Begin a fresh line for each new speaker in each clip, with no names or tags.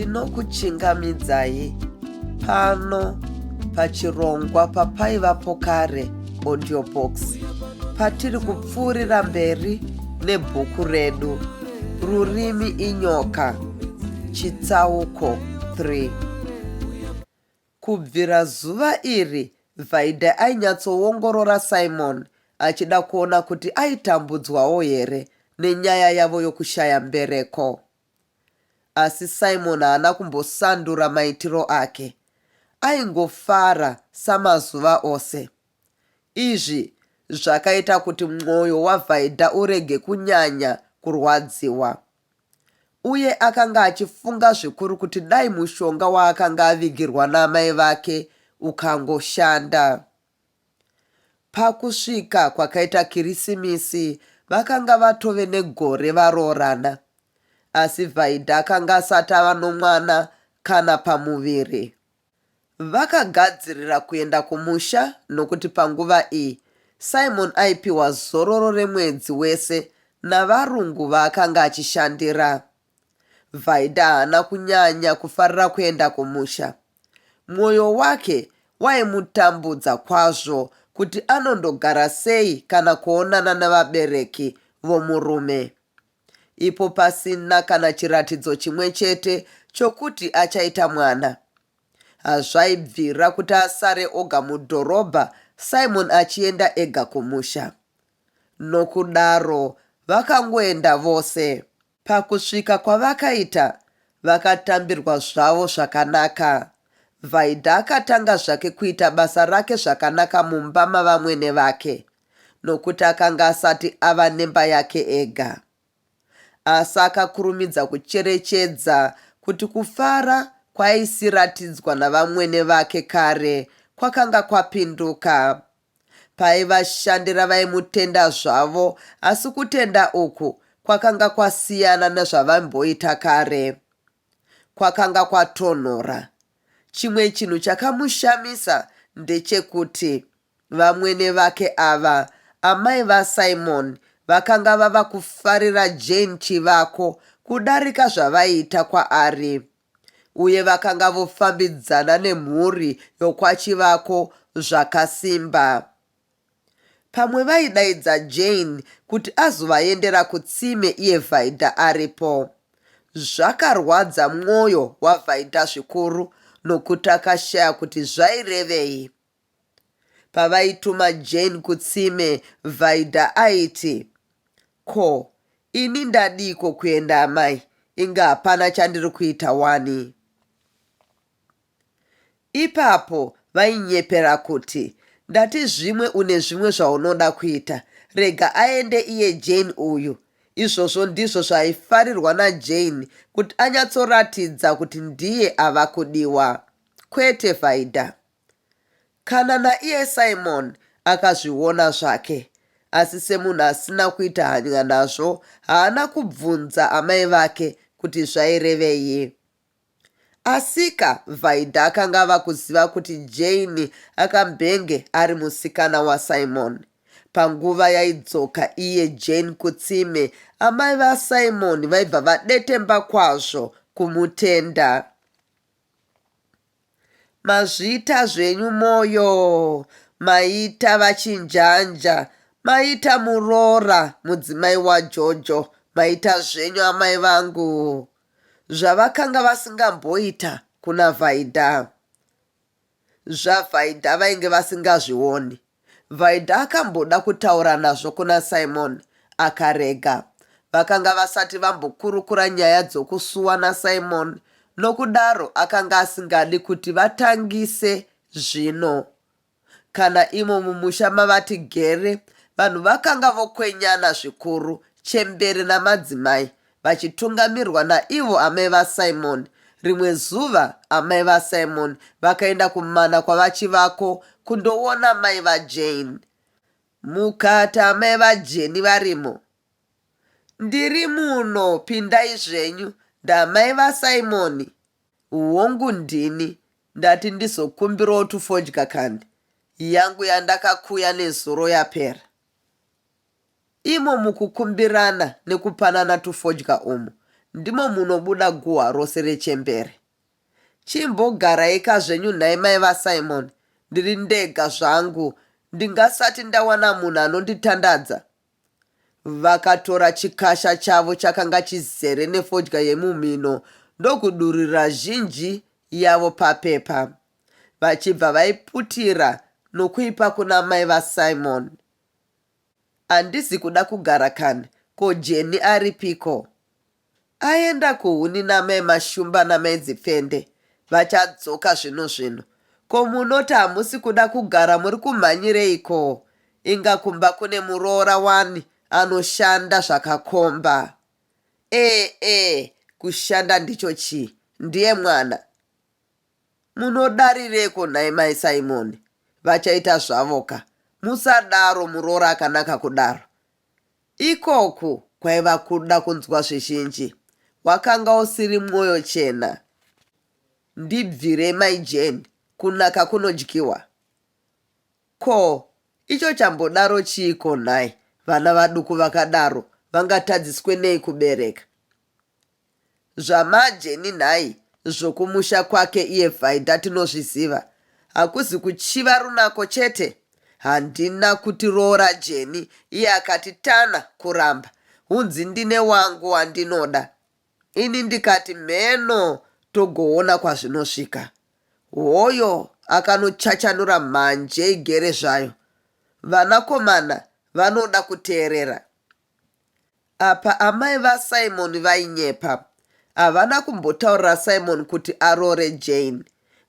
Ndinokuchingamidzai pano pachirongwa papaivapo kare audio box patiri kupfuurira mberi nebhuku redu Rurimi Inyoka chitsauko 3. Kubvira zuva iri Vaida ainyatsoongorora Simon achida kuona kuti aitambudzwawo here nenyaya yavo yokushaya mbereko. Asi Simon haana kumbosandura maitiro ake. Aingofara samazuva ose. Izvi zvakaita kuti mwoyo waVaida urege kunyanya kurwadziwa. Uye akanga achifunga zvikuru kuti dai mushonga waakanga avigirwa naamai vake ukangoshanda. Pakusvika kwakaita Kirisimisi vakanga vatove negore varoorana. Asi Vaida akanga asati ava nomwana kana pamuviri. Vakagadzirira kuenda kumusha nokuti panguva iyi Simon aipiwa zororo remwedzi wese navarungu vaakanga achishandira. Vaida haana kunyanya kufarira kuenda kumusha. Mwoyo wake waimutambudza kwazvo kuti anondogara sei kana kuonana nevabereki vomurume. Ipo pasina kana chiratidzo chimwe chete chokuti achaita mwana. Hazvaibvira kuti asare oga mudhorobha Simon achienda ega kumusha. Nokudaro vakangoenda vose. Pakusvika kwavakaita vakatambirwa zvavo zvakanaka. Vaida akatanga zvake kuita basa rake zvakanaka mumba mavamwene vake nokuti akanga asati ava nemba yake ega. Asi akakurumidza kucherechedza kuti kufara kwaaisiratidzwa navamwene vake kare kwakanga kwapinduka. Paivashandira vaimutenda zvavo asi kutenda uku kwakanga kwasiyana nezvavaimboita kare. Kwakanga kwatonhora. Chimwe chinhu chakamushamisa ndechekuti vamwene vake ava, amai vaSimon, vakanga vava kufarira Jane Chivako kudarika zvavaiita kwaari. Uye vakanga vofambidzana nemhuri yokwaChivako zvakasimba. Pamwe vaidaidza Jane kuti azovaendera kutsime iye Vaida aripo. Zvakarwadza mwoyo waVaida zvikuru nokuti akashaya kuti zvairevei. Pavaituma Jane kutsime, Vaida aiti, Ko, ini ndadiiko kuenda amai, inga hapana chandiri kuita wani. Ipapo vainyepera kuti, Ndati zvimwe une zvimwe zvaunoda kuita, rega aende iye Jane uyu. Izvozvo ndizvo zvaifarirwa naJane kuti anyatsoratidza kuti ndiye ava kudiwa, kwete Vaida. Kana naiye Simon akazviona zvake, asi semunhu asina kuita hanya nazvo haana kubvunza amai vake kuti zvairevei. Asika Vaida akanga ava kuziva kuti Jane akambenge ari musikana waSimon. Panguva yaidzoka iye Jane kutsime, amai vaSimon vaibva vadetemba kwazvo kumutenda. Mazvita zvenyu Moyo, maita VaChinjanja, maita muroora mudzimai waJojo, maita zvenyu amai vangu. Zvavakanga vasingamboita kuna Vaida. ZvaVaida vainge vasingazvioni. Vaida akamboda kutaura nazvo kuna Simon akarega. Vakanga vasati vambokurukura nyaya dzokusuwa naSimon nokudaro akanga asingadi kuti vatangise zvino. Kana imo mumusha mavatigere vanhu vakanga vokwenyana zvikuru, chembere namadzimai, vachitungamirwa naivo amai vaSimon. Rimwe zuva amai vaSimon vakaenda kumana kwaVaChivako kundoona mai vaJane. Mukati amai vaJenny varimo? Ndiri muno, pindai zvenyu, ndamai vaSimon. Hongu ndini, ndati ndizokumbirawo tufodya kani, yangu yandakakuya nezuro yapera. Imo mukukumbirana nekupanana tufodya umu, Ndimo munobuda guhwa rose rechembere. Chimbogaraika zvenyu nhai mai vaSimon, ndiri ndega zvangu ndingasati ndawana munhu anonditandadza. Vakatora chikasha chavo chakanga chizere nefodya yemumhino ndokudururira zhinji yavo papepa vachibva vaiputira nokuipa kuna mai vaSimon. Handizi kuda kugara kani, ko Jenny aripiko? Aenda kuhuni namai Mashumba namai Dzipfende vachadzoka zvino zvino. Ko munoti hamusi kuda kugara muri kumhanyireiko? Inga kumba kune muroora wani anoshanda zvakakomba. Ee ee kushanda ndicho chii? Ndiye mwana. Munodarireiko nhai mai Simoni? Vachaita zvavoka. Musadaro muroora akanaka kudaro. Ikoku kwaiva kuda kunzwa zvizhinji. Wakanga usiri mwoyo chena. Ndibvire mai Jane, kunaka kunodyiwa. Ko, icho chambodaro chiiko nhai? Vana vaduku vakadaro vangatadziswe nei kubereka? ZvamaJenny nhai zvokumusha kwake iye Vaida tinozviziva. Hakuzi kuchiva runako chete? Handina kuti roora Jenny iye akati tana kuramba hunzi ndine wangu wandinoda. Ini ndikati mheno togoona kwazvinosvika. Hoyo akanochachanura mhanje igere zvayo. Vanakomana vanoda kuteerera. Apa amai vaSimon vainyepa. Havana kumbotaurira Simon kuti aroore Jane.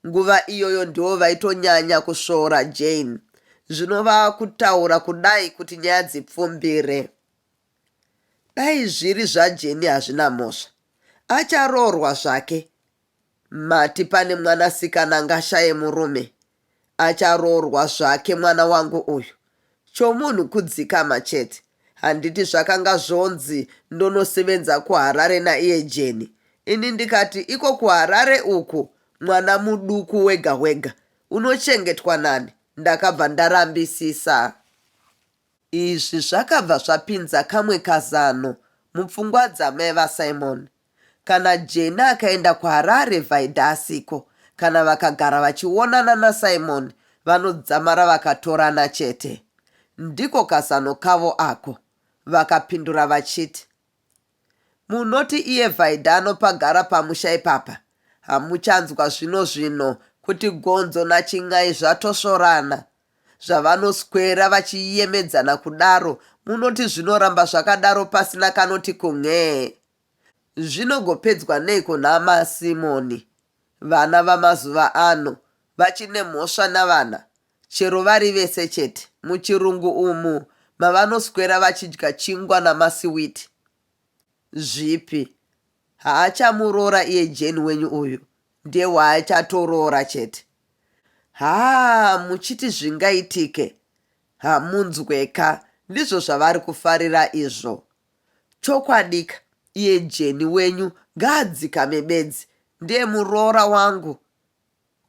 Nguva iyoyo ndivo vaitonyanya kusvoora Jane. Zvino vakutaura kudai kuti nyaya dzipfumbire. Dai zviri zvaJenny hazvina mhosva. Acharoorwa zvake. Mati pane mwanasikana angashaye murume? Acharoorwa zvake mwana wangu uyu. Chomunhu kudzikama chete. Handiti zvakanga zvonzi ndonosevenza kuHarare naiye Jenny. Ini ndikati iko kuHarare uku mwana muduku wega wega unochengetwa nani? Ndakabva ndarambisisa. Izvi zvakabva zvapinza kamwe kazano mupfungwa dzamai vaSimon. Kana Jenny akaenda kuHarare Vaida asiko, kana vakagara vachionana naSimon vanodzamara vakatorana chete. Ndiko kazano kavo ako, vakapindura vachiti. Munoti iye Vaida anopagara pamusha ipapa? Hamuchanzwa zvino zvino kuti gonzo naChin'ai zvatosvorana? Zvavanoswera vachiyemedzana kudaro munoti zvinoramba zvakadaro pasina kanoti kun'ee? Zvinogopedzwa neiko namaSimoni? Vana vamazuva ano vachine mhosva navana chero vari vese chete muchirungu umu mavanoswera vachidya chingwa namasiwiti. Zvipi? Haachamuroora iye Jane wenyu uyu ndiye waachatoroora chete. Haa muchiti zvingaitike? Hamunzweka ndizvo zvavari kufarira izvo. Chokwadika iye Jenny wenyu ngaadzikame bedzi ndiye muroora wangu.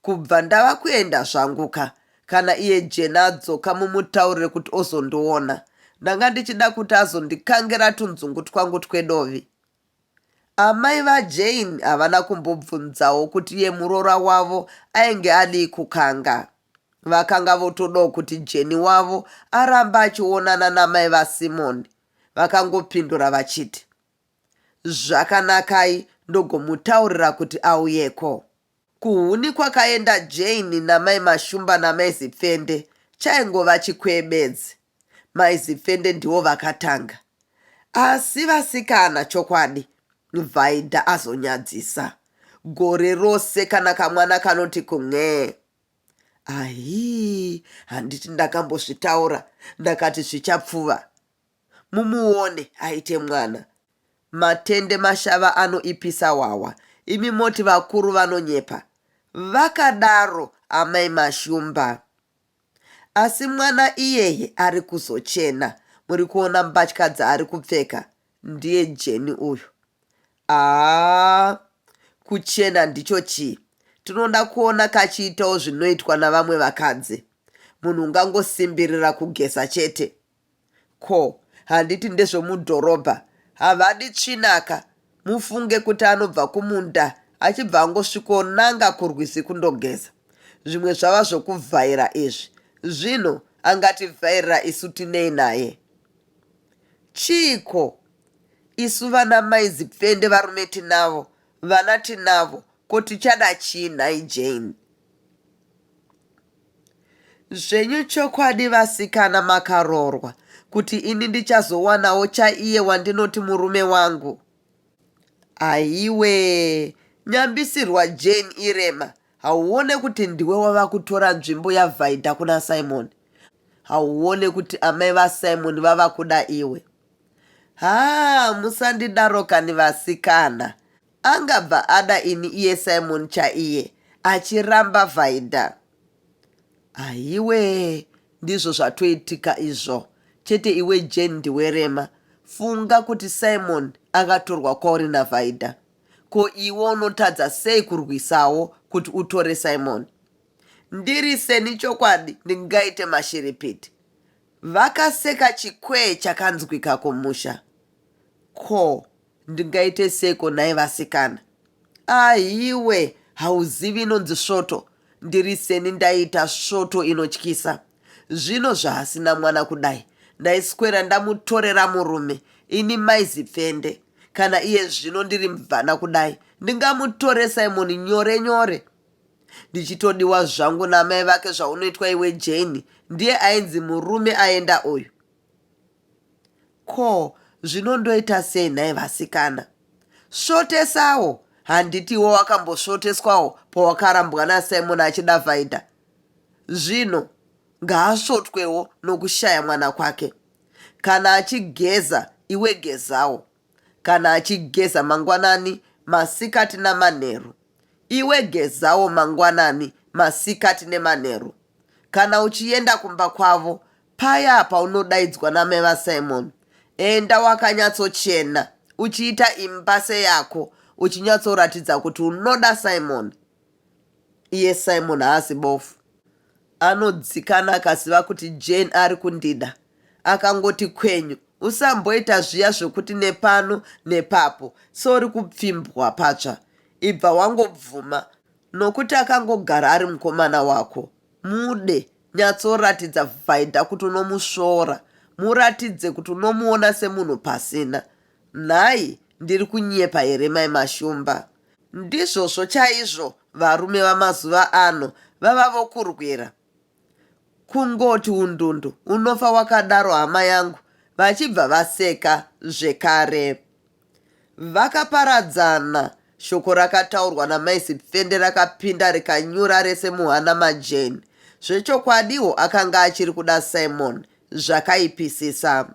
Kubva ndava kuenda zvangu ka kana iye Jenny adzoka mumutaurire kuti ozondiona. Ndanga ndichida kuti azondikangira tunzungu twangu twedovi. Amai vaJane havana kumbobvunzawo kuti iye muroora wavo ainge adii kukanga. Vakanga votodawo kuti Jenny wavo arambe achionana namai vaSimon. Vakangopindura vachiti, Zvakanakai ndogomutaurira kuti auyeko. Kuhuni kwakaenda Jane namai Mashumba namai Zipfende chaingova chikwee bedzi. Mai Zipfende ndivo vakatanga. Asi vasikana chokwadi Vaida azonyadzisa. Gore rose kana kamwana kanoti kun'ee. Ahii handiti ndakambozvitaura ndakati zvichapfuva. Mumuone aite mwana. Matende mashava anoipisa hwahwa imi moti vakuru vanonyepa. Vakadaro amai Mashumba. Asi mwana iyeye ari kuzochena muri kuona mbatya dzaari kupfeka ndiye Jenny uyu. Haa kuchena ndicho chii? Tinoda kuona kachiitawo zvinoitwa navamwe vakadzi. Munhu ungangosimbirira kugeza chete. Ko handiti ndezvemudhorobha havadi tsvinaka. Mufunge kuti anobva kumunda achibva angosvikonanga kurwizi kundogeza. Zvimwe zvava zvokuvhaira izvi. Zvino angativhairira isu tinei naye? Chiiko? Isu vana mai Zipfende varume tinavo, vana tinavo, ko tichada chii nhai Jane? Zvenyu chokwadi vasikana makaroorwa kuti ini ndichazowanawo chaiye wandinoti murume wangu. Aiwe nyambisirwa Jane irema hauone kuti ndiwe wava kutora nzvimbo yaVhaidha kuna Simon. Hauone kuti amai vaSimon vava kuda iwe. Haa musandidaro kani vasikana. Angabva ada ini iye Simon chaiye achiramba Vaida. Ahiwe ndizvo zvatoitika izvo chete iwe Jane ndiwe rema. Funga kuti Simon akatorwa kwauri naVaida. Ko iwe unotadza sei kurwisawo kuti utore Simon? Ndiri seni chokwadi ndingaite mashiripiti. Vakaseka chikwee chakanzwika kumusha. Ko Ndingaite seiko nhai vasikana? Ahiwe, hauzivi inonzi svoto. Ndiri seni ndaiita svoto inotyisa. Zvino zvaasina mwana kudai, ndaiswera ndamutorera murume, ini mai Zipfende. Kana iye zvino ndiri mvana kudai, ndingamutore Simon nyore nyore. Ndichitodiwa zvangu namai vake zvaunoitwa iwe Jane, ndiye ainzi murume aenda uyu. Ko zvino ndoita sei nhai vasikana? Svotesawo, handiti iwe wakambosvoteswawo pawakarambwa naSimon achida Vaida? Zvino ngaasvotwewo nokushaya mwana kwake. Kana achigeza iwe gezawo. Kana achigeza mangwanani, masikati namanheru, iwe gezawo mangwanani, masikati nemanheru. Kana uchienda kumba kwavo, paya paunodaidzwa namai vaSimon, enda wakanyatsochena, uchiita imba seyako, uchinyatsoratidza kuti unoda Simon. Iye Simon haasi bofu. Anodzikana akaziva kuti Jane ari kundida. Akangoti kwenyu, usamboita zviya zvokuti nepano nepapo seuri kupfimbwa patsva. Ibva wangobvuma nokuti akangogara ari mukomana wako. Mude, nyatsoratidza Vaida kuti unomusvora. Muratidze kuti unomuona semunhu pasina. Nhai, ndiri kunyepa here mai Mashumba? Ndizvozvo chaizvo varume vamazuva ano vava vokurwira. Kungoti undundu unofa wakadaro hama yangu vachibva vaseka zvekare. Vakaparadzana, shoko rakataurwa namai Zipfende rakapinda rikanyura rese muhana maJane. Zvechokwadiwo akanga achiri kuda Simon zvakaipisisa.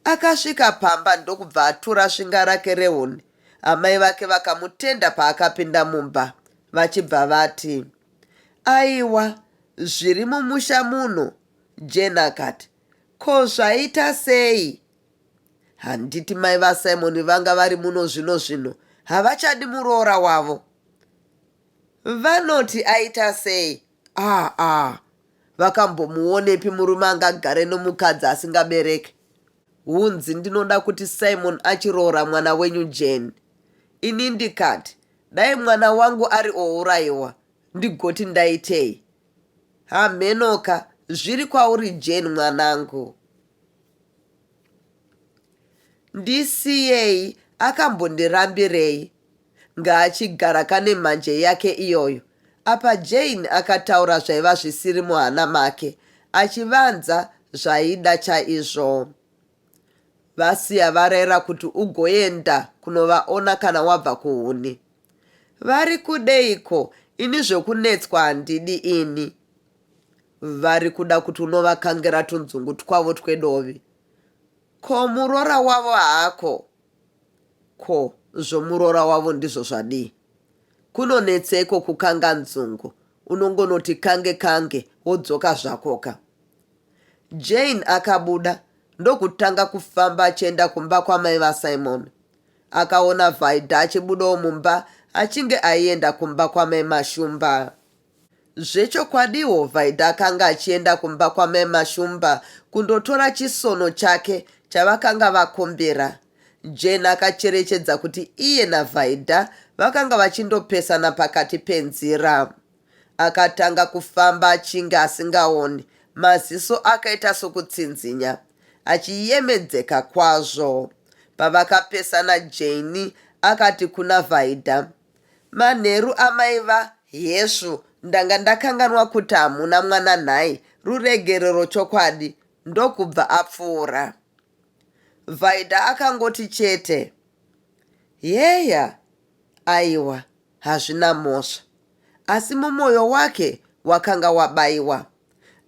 Akasvika pamba ndokubva atura svinga rake rehuni. Amai vake vakamutenda paakapinda mumba vachibva vati, Aiwa, zviri mumusha muno. Jane akati, Ko zvaita sei? Handiti mai vaSimon vanga vari muno zvino zvino havachadi muroora wavo. Vanoti aita sei? Ah ah, vakambomuonepi murume angagare nomukadzi asingabereke? Hunzi ndinoda kuti Simon achiroora mwana wenyu Jane. Ini ndikati dai mwana wangu ari ouraiwa ndigoti ndaitei? Hamhenoka zviri kwauri Jane mwanangu. Ndisiyei akambondirambirei? Ngaachigara kane mhanje yake iyoyo. Apa Jane akataura zvaiva zvisiri muhana make achivanza zvaida chaizvo. Vasiya varaira kuti ugoenda kunovaona kana wabva kuhuni. Vari kudeiko ini zvekunetswa handidi ini. Vari kuda kuti unovakangira tunzungu twavo twedovi. Ko muroora wavo haako? Ko zvomuroora wavo ndizvo zvadii? Kunonetseiko kukanga nzungu? Unongonoti kange kange wodzoka zvakoka. Jane akabuda ndokutanga kufamba achienda kumba kwamai vaSimon. Akaona Vaida achibudawo mumba achinge aienda kumba kwamai Mashumba. Zvechokwadiwo Vaida akanga achienda kumba kwamai Mashumba kundotora chisono chake chavakanga vakumbira. Jane akacherechedza kuti iye naVhaidha vakanga vachindopesana pakati penzira. Akatanga kufamba achinge asingaoni, maziso akaita sokutsinzinya, achiyemedzeka kwazvo. Pavakapesana Jane akati kuna Vhaidha, Manheru amai va Hesvu ndanga ndakanganwa kuti hamuna mwana nhai, ruregerero chokwadi. Ndokubva apfuura. Vhaidha akangoti chete, Heya, aiwa hazvina mhosva. Asi mumwoyo wake wakanga wabaiwa.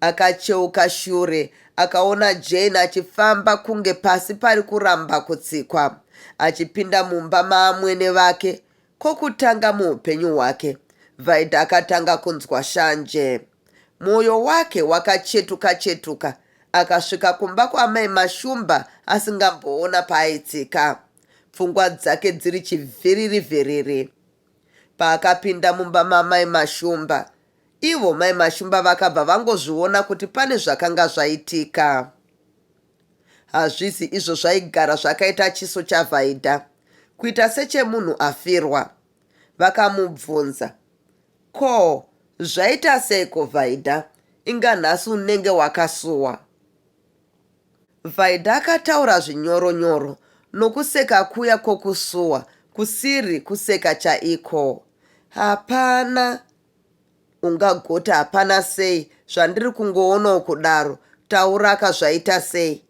Akacheuka shure akaona Jane achifamba kunge pasi pari kuramba kutsikwa, achipinda mumba maamwene vake kokutanga muupenyu hwake. Vaida akatanga kunzwa shanje. Mwoyo wake wakachetuka-chetuka akasvika kumba kwaamai Mashumba asingamboona paaitsika, pfungwa dzake dziri chivhiriri-vhiriri. Paakapinda mumba mamai Mashumba, Ivo mai Mashumba vakabva vangozviona kuti pane zvakanga zvaitika. Hazvisi izvo zvaigara zvakaita chiso chaVhaidha kuita sechemunhu afirwa. Vakamubvunza, Ko, zvaita seiko Vhaidha, inga nhasi unenge wakasuwa? Vhaidha akataura zvinyoro-nyoro nokuseka kuya kwokusuwa kusiri kuseka chaiko. Hapana. Ungagoti hapana sei zvandiri kungoonawo kudaro, tauraka zvaita sei?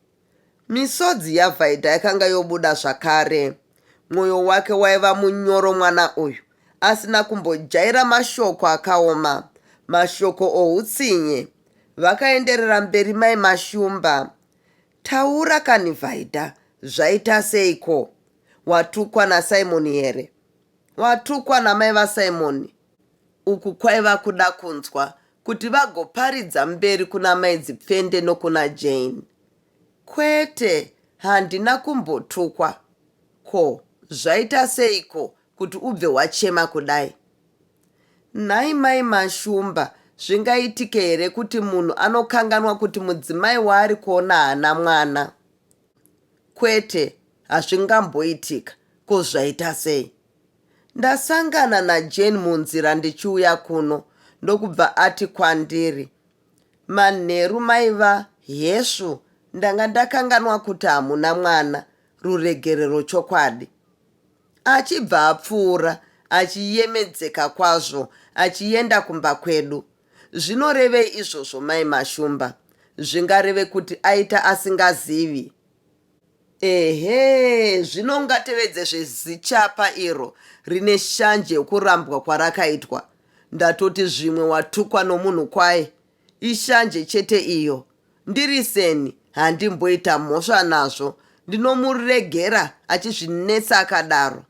Misodzi yaVhaidha yakanga yobuda zvakare. Mwoyo wake waiva munyoro mwana uyu, asina kumbojaira mashoko akaoma, mashoko ohutsinye. Vakaenderera mberi mai Mashumba. Taura kani Vhaidha, zvaita seiko? Watukwa naSimon here? Watukwa namai vaSimon? Uku kwaiva kuda kunzwa kuti vagoparidza mberi kuna mai Dzipfende nokuna Jane. Kwete, handina kumbotukwa. Ko, zvaita seiko kuti ubve wachema kudai? Nhai mai Mashumba, zvingaitike here kuti munhu anokanganwa kuti mudzimai waari kuona haana mwana? Kwete, hazvingamboitika. Ko zvaita sei? Ndasangana naJane munzira ndichiuya kuno ndokubva ati kwandiri, Manheru maiva hesvu ndanga ndakanganwa kuti hamuna mwana, ruregerero chokwadi. Achibva apfuura achiyemedzeka kwazvo achienda kumba kwedu. Zvinorevei izvozvo mai Mashumba? Zvingareve kuti aita asingazivi? Ehe, zvino ungatevedze zvezichapa iro rine shanje yokurambwa kwarakaitwa. Ndatoti zvimwe watukwa nomunhu kwaye. Ishanje chete iyo. Ndiri seni handimboita mhosva nazvo, ndinomuregera achizvinetsa akadaro.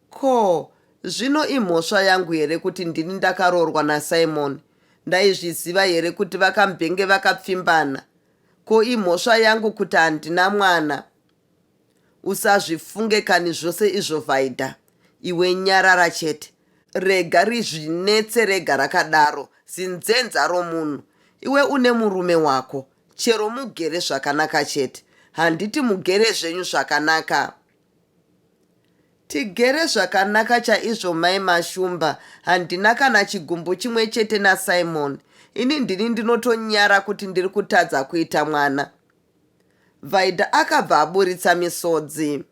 Ko, zvino imhosva yangu here kuti ndini ndakaroorwa naSimon? Ndaizviziva here kuti vakambenge vakapfimbana? Ko imhosva yangu kuti handina mwana? Usazvifunge kani zvose izvo Vaida. Iwe nyarara chete. Rega rizvinetse rega rakadaro zinzenza romunhu. Iwe une murume wako. Chero mugere zvakanaka chete. Handiti mugere zvenyu zvakanaka? Tigere zvakanaka chaizvo mai Mashumba, handina kana chigumbu chimwe chete naSimon. Ini ndini ndinotonyara kuti ndiri kutadza kuita mwana. Vaida akabva aburitsa misodzi.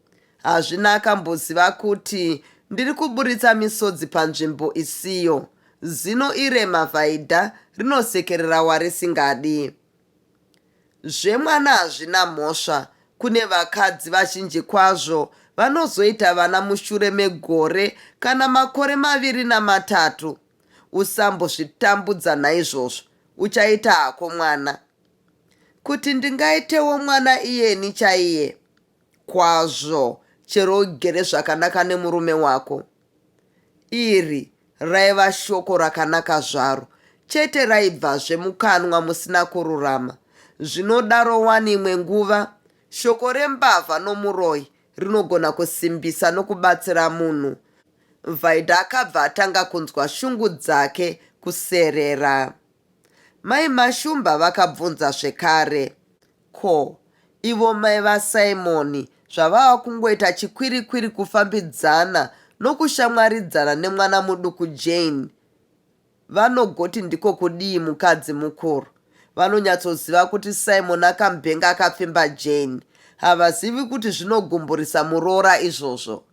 Hazvina akamboziva kuti ndiri kuburitsa misodzi panzvimbo isiyo. Zino irema Vaida rinosekerera warisingadi. Zvemwana hazvina mhosva, kune vakadzi vazhinji kwazvo vanozoita vana mushure megore kana makore maviri namatatu. Usambozvitambudza naizvozvo, uchaita hako mwana. Kuti ndingaitewo mwana iyeni chaiye? Kwazvo, chero ugere zvakanaka nemurume wako. Iri raiva shoko rakanaka zvaro, chete raibvazve mukanwa musina kururama. Zvinodaro wani imwe nguva, shoko rembavha nomuroyi rinogona kusimbisa nokubatsira munhu. Vaida akabva atanga kunzwa shungu dzake kuserera. Mai Mashumba vakabvunza zvekare. Ko, ivo mai vaSimoni Zvavava kungoita chikwirikwiri kufambidzana nokushamwaridzana nemwana muduku Jane. Vanogoti ndiko kudii mukadzi mukuru? Vanonyatsoziva kuti Simon akambenge akapfimba Jane. Havazivi kuti zvinogumburisa muroora izvozvo.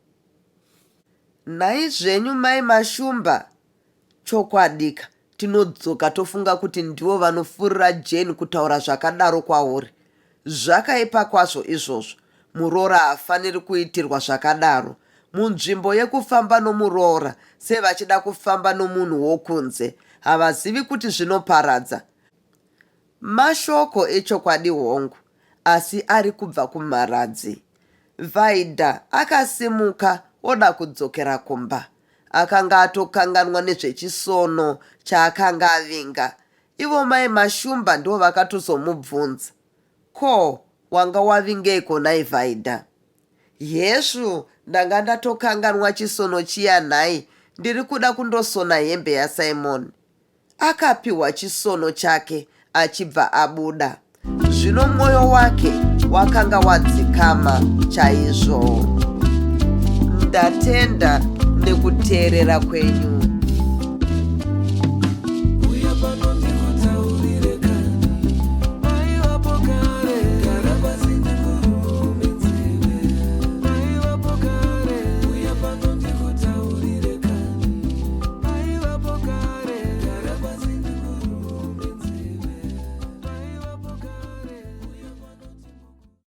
Nhai zvenyu mai Mashumba? Chokwadika, tinodzoka tofunga kuti ndivo vanofurira Jane kutaura zvakadaro kwauri. Zvakaipa kwazvo izvozvo. Muroora haafaniri kuitirwa zvakadaro. Munzvimbo yekufamba nomuroora sevachida kufamba nomunhu wokunze, havazivi kuti zvinoparadza. Mashoko echokwadi hongu, asi ari kubva kumharadzi. Vaida akasimuka oda kudzokera kumba. Akanga atokanganwa nezvechisono chaakanga avinga. Ivo mai Mashumba ndivo vakatozomubvunza. Ko, wanga wavingeiko nhai Vaida? Hesvu, ndanga ndatokanganwa chisono chiya nhai, ndiri kuda kundosona hembe yaSimon. Akapiwa chisono chake achibva abuda. Zvino mwoyo wake wakanga wadzikama chaizvo. Ndatenda nekuteerera kwenyu.